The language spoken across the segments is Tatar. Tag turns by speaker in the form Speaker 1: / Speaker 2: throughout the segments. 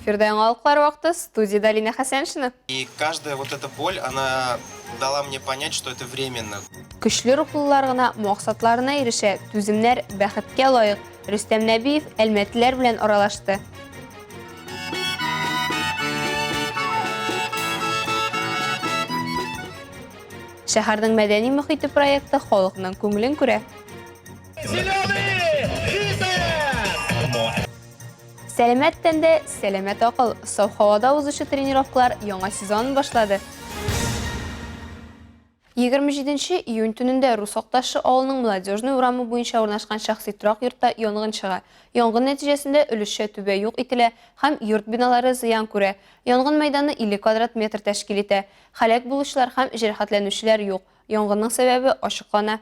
Speaker 1: Эфирда яңалыклар вакыты, студиядә Алинә Хәсәншина.
Speaker 2: И каждая вот эта боль, она дала мне понять, что это временно.
Speaker 1: Көчле рухлылар гына максатларына ирешә, түземнәр бәхеткә лаек. Рөстәм Нәбиев әлмәтлеләр белән аралашты. Шәһәрнең мәдәни мохите проекты халыкның күңелен күрә. Сәламәт тәндә, сәламәт акыл. Саф һавада узучы тренировкалар яңа сезонын башлады. 27 июнь төнендә Рус Акташы авылының Молодежный урамы буенча урнашкан шәхси торак йортта янгын чыга. Янгын нәтиҗәсендә өлешчә түбә юк ителә һәм йорт биналары зыян күрә. Янгын мәйданы 50 квадрат метр тәшкил итә. Һәлак булучылар һәм җәрәхәтләнүчеләр юк. Янгынның сәбәбе ачыклана.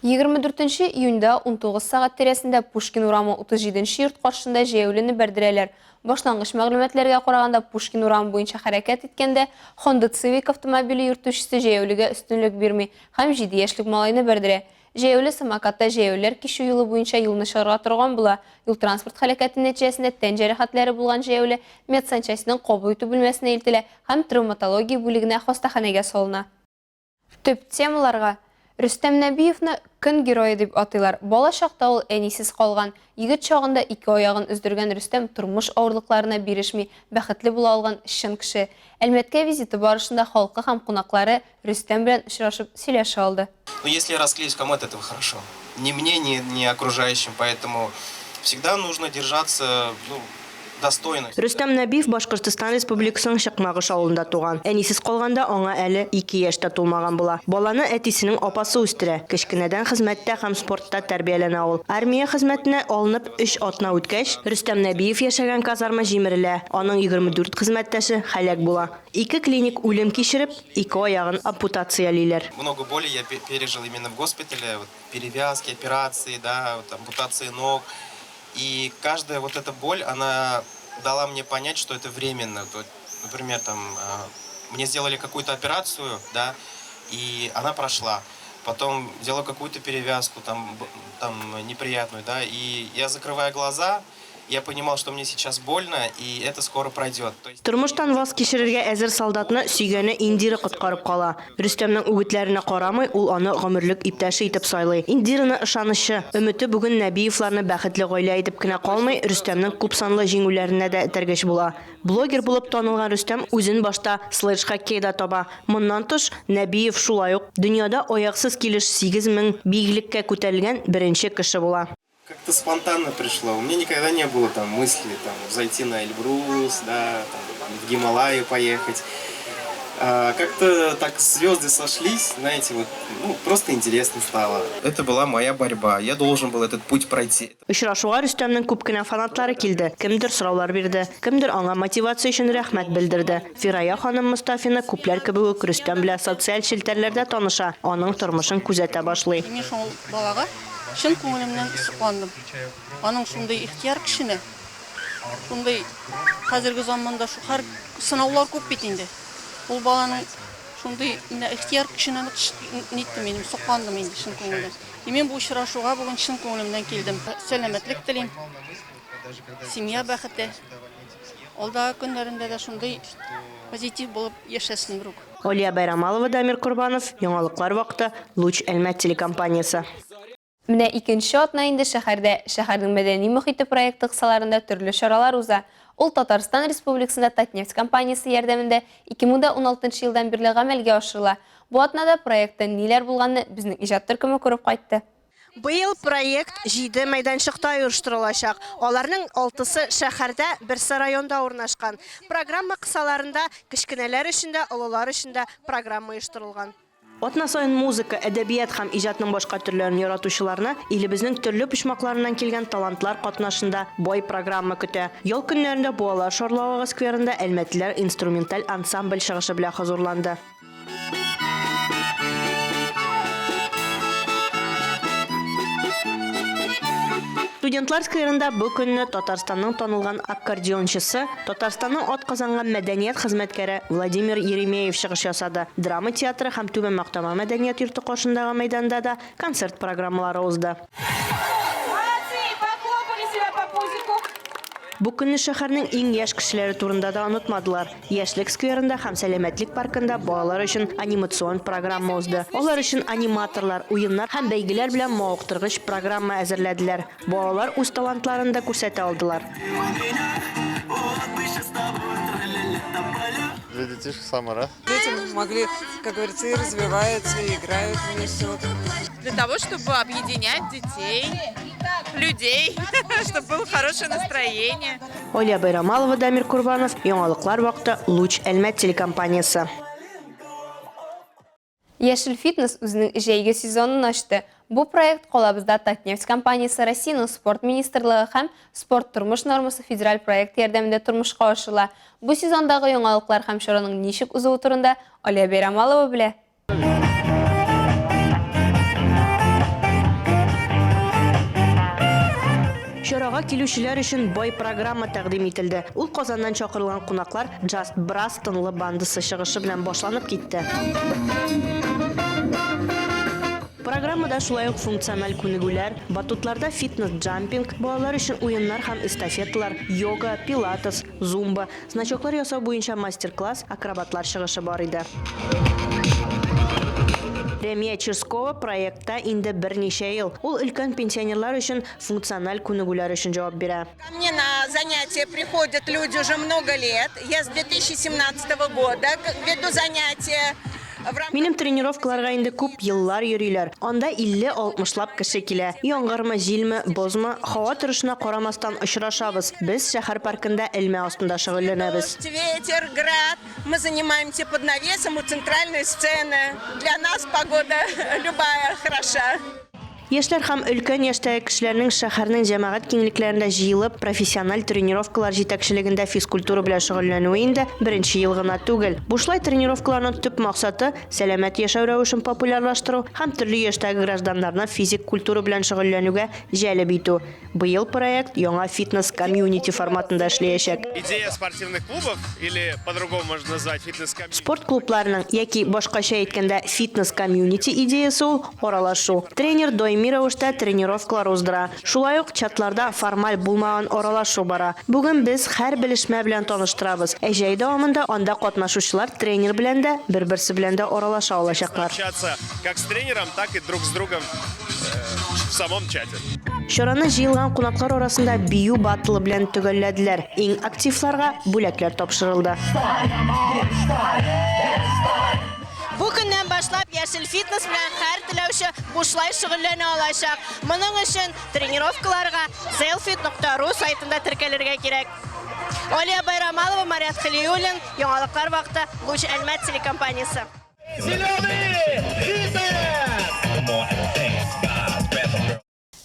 Speaker 1: 24 нче июньдә 19 сәгать тирәсендә Пушкин урамы 37 нче йорт каршында җәяүлене бәрдерәләр. Башлангыч мәгълүматларга караганда, Пушкин урамы буенча хәрәкәт иткәндә, Honda Civic автомобиле йөртүчесе җәяүлегә өстенлек бирми һәм җиде яшьлек малайны бәрдерә. Җәяүле самокатта җәяүлеләр кичү юлы буенча юлны чыгарга торган була. Юл-транспорт һәлакәте нәтиҗәсендә тән җәрәхәтләре булган җәяүле медсанчастьның кабул итү бүлмәсенә илтелә һәм травматология бүлегенә хастаханәгә салына. Төп темаларга Рөстәм Нәбиевны көн герое дип атыйлар. Бала чакта ул әнисез калган. Егет чагында ике аягын өздергән Рөстәм тормыш авырлыкларына бирешми, бәхетле була алган чын кеше. Әлмәткә визиты барышында халкы һәм кунаклары Рөстәм белән очрашып сөйләшә алды.
Speaker 2: Ну если я расклеюсь, кому от этого хорошо? Ни мне, ни, ни окружающим, поэтому всегда нужно держаться, ну, достойно.
Speaker 3: Рөстәм Нәбиев Башкортстан Республикасының Чакмагыш авылында туган. Әнисез калганда аңа әле ике яшь тә тулмаган була. Баланы әтисенең апасы үстерә. Кечкенәдән хезмәттә һәм спортта тәрбияләнә ул. Армия хезмәтенә алынып өч атна үткәч, Рөстәм Нәбиев яшәгән казарма җимерелә, аның 24 хезмәттәше һәлак була. Ике клиник үлем кичереп, ике аягын ампутациялиләр.
Speaker 2: Много боли я пережил именно в госпитале, вот перевязки, операции, да, вот ампутации ног. И каждая вот эта боль, она дала мне понять, что это временно. То, например, там, мне сделали какую-то операцию, да, и она прошла. Потом делаю какую-то перевязку там, там неприятную, да, и я закрываю глаза, я понимал, что мне сейчас больно, и это скоро пройдет. То есть...
Speaker 3: Тормыштан ваз кичерергә әзер солдатны сөйгәне Индира коткарып кала. Рөстәмнең үгетләренә карамый, ул аны гомерлек иптәше итеп сайлый. Индираны ышанычы, өмете бүген Нәбиевларны бәхетле гаилә итеп кенә калмый, Рөстәмнең күпсанлы җиңүләренә дә этәргеч була. Блогер булып танылган Рөстәм үзен башта следж-хоккейда таба. Моннан тыш, Нәбиев шулай ук дөньяда аяксыз килеш 8000 биеклеккә күтәрелгән беренче кеше була.
Speaker 2: Как-то спонтанно пришло. У меня никогда не было там мысли там, зайти на Эльбрус, да, там, в Гималаи поехать. А, как-то так звезды сошлись, знаете, вот, ну, просто интересно стало. Это была моя борьба, я должен был этот путь пройти.
Speaker 3: Очрашуга Рөстәмнең күп кенә фанатлары килде. Кемдер сораулар бирде, кемдер аңа мотивация өчен рәхмәт белдерде. Фирая ханым Мостафина күпләр кебек үк Рөстәм белән социаль челтәрләрдә таныша, аның тормышын күзәтә башлый.
Speaker 4: Мин шул балага чын күңелемнән сокландым. Аның шундый ихтыяр көченә, шундый хәзерге заманда шу һәр сынаулар күп бит инде. Ул баланың шундый менә ихтыяр көченә ниттем инде, сокландым инде чын күңелдән. И мин бу очрашуга бүген чын күңелемнән килдем. Сәламәтлек телим, семья бәхете. Алдагы көннәрендә дә шундый позитив булып яшәсен берүк.
Speaker 3: Алия Байрамалова, Дамир Корбанов, Яңалыклар вакыты, Луч Әлмәт телекомпаниясе.
Speaker 1: Менә икенче атна инде шәһәрдә Шәһәрнең мәдәни мохите проекты кысаларында төрле чаралар уза. Ул Татарстан Республикасында Татнефть компаниясе ярдәмендә 2016 нчы елдан бирле гамәлгә ашырыла. Бу атнада проектта ниләр булганны безнең иҗат төркеме күреп кайтты.
Speaker 3: Быел проект җиде мәйданчыкта оештырылачак. Аларның алтысы шәһәрдә, берсе районда урнашкан. Программа кысаларында кечкенәләр өчен дә, олылар өчен дә программа оештырылган. Атна саен музыка, әдәбият һәм иҗатның башка төрләрен яратучыларны илебезнең төрле почмакларыннан килгән талантлар катнашында бай программа көтә. Ял көннәрендә Буалар шарлавыгы скверында әлмәтлеләр инструменталь ансамбль чыгышы белән хозурланды. Студентлар скверында бу көнне Татарстанның танылган аккордеончысы, Татарстанның атказанган мәдәният хезмәткәре Владимир Еремеев чыгыш ясады. Драма театры һәм Түбән Мактама мәдәният йорты каршындагы мәйданда да концерт программалары узды.
Speaker 5: Молодцы! Похлопали себя по пузику.
Speaker 3: Бу көнне шәһәрнең иң яшь кешеләре турында да онытмадылар. Яшьлек скверында һәм Сәламәтлек паркында балалар өчен анимацион программа узды. Алар өчен аниматорлар, уеннар һәм бәйгеләр белән мавыктыргыч программа әзерләделәр. Балалар үз талантларын да күрсәтә алдылар.
Speaker 5: Для детишек в самый раз.
Speaker 6: Дети могли, как говорится, и развиваются, и играют вместе. Вот.
Speaker 7: Для того, чтобы объединять детей, людей, чтобы было хорошее настроение.
Speaker 3: Оля Байрамалова, Дамир Курбанов, Яңалыклар вакыты, Луч Әлмәт телекомпаниясе.
Speaker 1: Яшел фитнес үзенең җәйге сезонын ачты. Бу проект калабызда Татнефть компаниясе, Россиянең спорт министрлыгы һәм Спорт тормыш нормасы федераль проекты ярдәмендә тормышка ашырыла. Бу сезондагы яңалыклар һәм чараның ничек узуы турында Алия Бәйрамалова белә.
Speaker 3: Чарага килүчеләр өчен бай программа тәкъдим ителде. Ул Казаннан чакырылган кунаклар Just Brass тынлы бандасы чыгышы белән башланып китте. Программада шулай ук функциональ күнегүләр, батутларда фитнес-джампинг, балалар өчен уеннар һәм эстафеталар, йога, пилатес, зумба, значоклар ясау буенча мастер-класс, акробатлар чыгышы бар иде. Рәмия Черскова проектта инде берничә ел. Ул өлкән пенсионерлар өчен функциональ күнегүләр өчен җавап бирә.
Speaker 8: Ко мне на занятия приходят люди уже много лет. Я с 2017 года веду занятия.
Speaker 3: Минем тренировкаларга инде күп еллар йөриләр. Анда 50-60лап кеше килә. Яңгырмы, җилме, бозмы, һава торышына карамастан очрашабыз. Без шәһәр паркында элмә астында шөгыльләнәбез.
Speaker 8: Дождь, ветер, град. Мы занимаемся под навесом у центральной сцены. Для нас погода любая хороша.
Speaker 3: Яшьләр һәм өлкән яшьтәге кешеләрнең шәһәрнең җәмәгать киңлекләрендә җыелып, профессиональ тренировкалар җитәкчелегендә физкультура белән шөгыльләнүе инде беренче ел гына түгел. Бушлай тренировкаларның төп максаты, сәламәт яшәү рәвешен популярлаштыру һәм төрле яшьтәге гражданнарны физик культура белән шөгыльләнүгә җәлеп итү. Быел проект яңа фитнес-комьюнити форматында эшләячәк.
Speaker 9: Идея спортивных клубов, или по-другому можно назвать фитнес-комьюнити.
Speaker 3: Спорт клубларының, яки башкача әйткәндә, фитнес-комьюнити идеясе ул, аралашу. Тренер даими рәвештә тренировкалар уздыра. Шулай ук чатларда формаль булмаган аралашу бара. Бүген без һәр белешмә белән таныштырабыз, ә җәй дәвамында анда катнашучылар тренер белән дә, бер-берсе белән дә аралаша алачаклар.
Speaker 9: Общаться как с тренером, так и друг с другом в самом чате.
Speaker 3: Чараны җыелган кунаклар арасында бию баттлы белән төгәлләделәр. Иң активларга бүләкләр тапшырылды.
Speaker 8: Бу көннән башлап Яшел фитнес белән һәр теләүче бушлай шөгыльләнә алачак. Моның өчен тренировкаларга selfit.ru сайтында теркәлергә кирәк. Алия Байрамалова, Марат Хәлиуллин, Яңалыклар вакыты, Луч Әлмәт телекомпаниясе.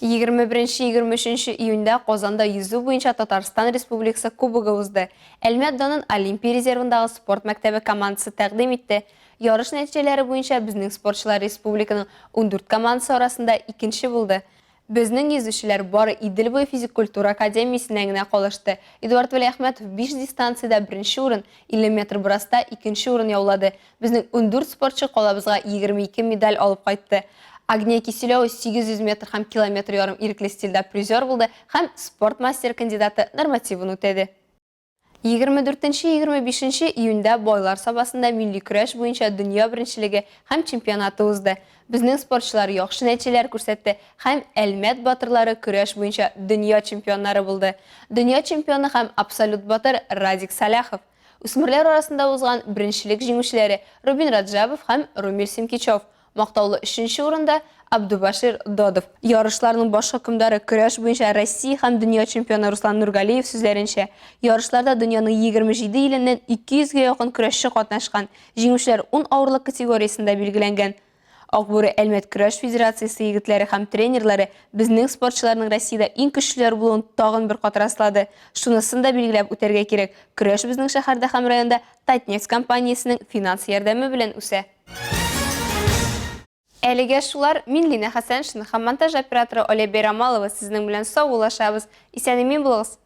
Speaker 1: 21-23 июньдә Казанда йөзү буенча Татарстан Республикасы Кубогы узды. Әлмәт данын Олимпия резервындагы спорт мәктәбе командасы тәкъдим итте. Ярыш нәтиҗәләре буенча безнең спортчылар республиканың 14 командасы арасында икенче булды. Безнең йөзүчеләр бары Идел буе физик культура академиясеннән генә калышты. Эдуард Вәлиәхмәтов биш дистанциядә беренче урын, 50 метр браста икенче урын яулады. Безнең 14 спортчы калабызга 22 медаль алып кайтты. Агния Киселева 800 метр һәм километр ярым ирекле стильдә призер булды һәм спорт мастеры кандидаты нормативын үтәде. 24-25 июньдә Байлар Сабасында милли көрәш буенча дөнья беренчелеге һәм чемпионаты узды. Безнең спортчылар яхшы нәтиҗәләр күрсәтте һәм Әлмәт батырлары көрәш буенча дөнья чемпионнары булды. Дөнья чемпионы һәм абсолют батыр Радик Сәлахов. Үсмерләр арасында узган беренчелек җиңүчеләре Рубин Раджабов һәм Румил Симкичев. Мактаулы өченче урында, Абдубашир Додов. Ярышларның баш хөкемдары, көрәш буенча Россия һәм дөнья чемпионы Руслан Нургалиев сүзләренчә, ярышларда дөньяның 27 иленнән 200 гә якын көрәшче катнашкан, җиңүчеләр ун авырлык категориясендә билгеләнгән. Акбүре Әлмәт көрәш федерациясе егетләре һәм тренерлары безнең спортчыларның Россиядә иң көчлеләр булуын тагын бер кат раслады. Шунысын да билгеләп үтәргә кирәк, көрәш безнең шәһәрдә һәм районда Татнефть компаниясенең финанс ярдәме белән үсә. Әлегә шулар, мин Лина Хәсәншина һәм монтаж операторы Оля Бәйрамалова сезнең белән саубуллашабыз. Исән-имин булыгыз!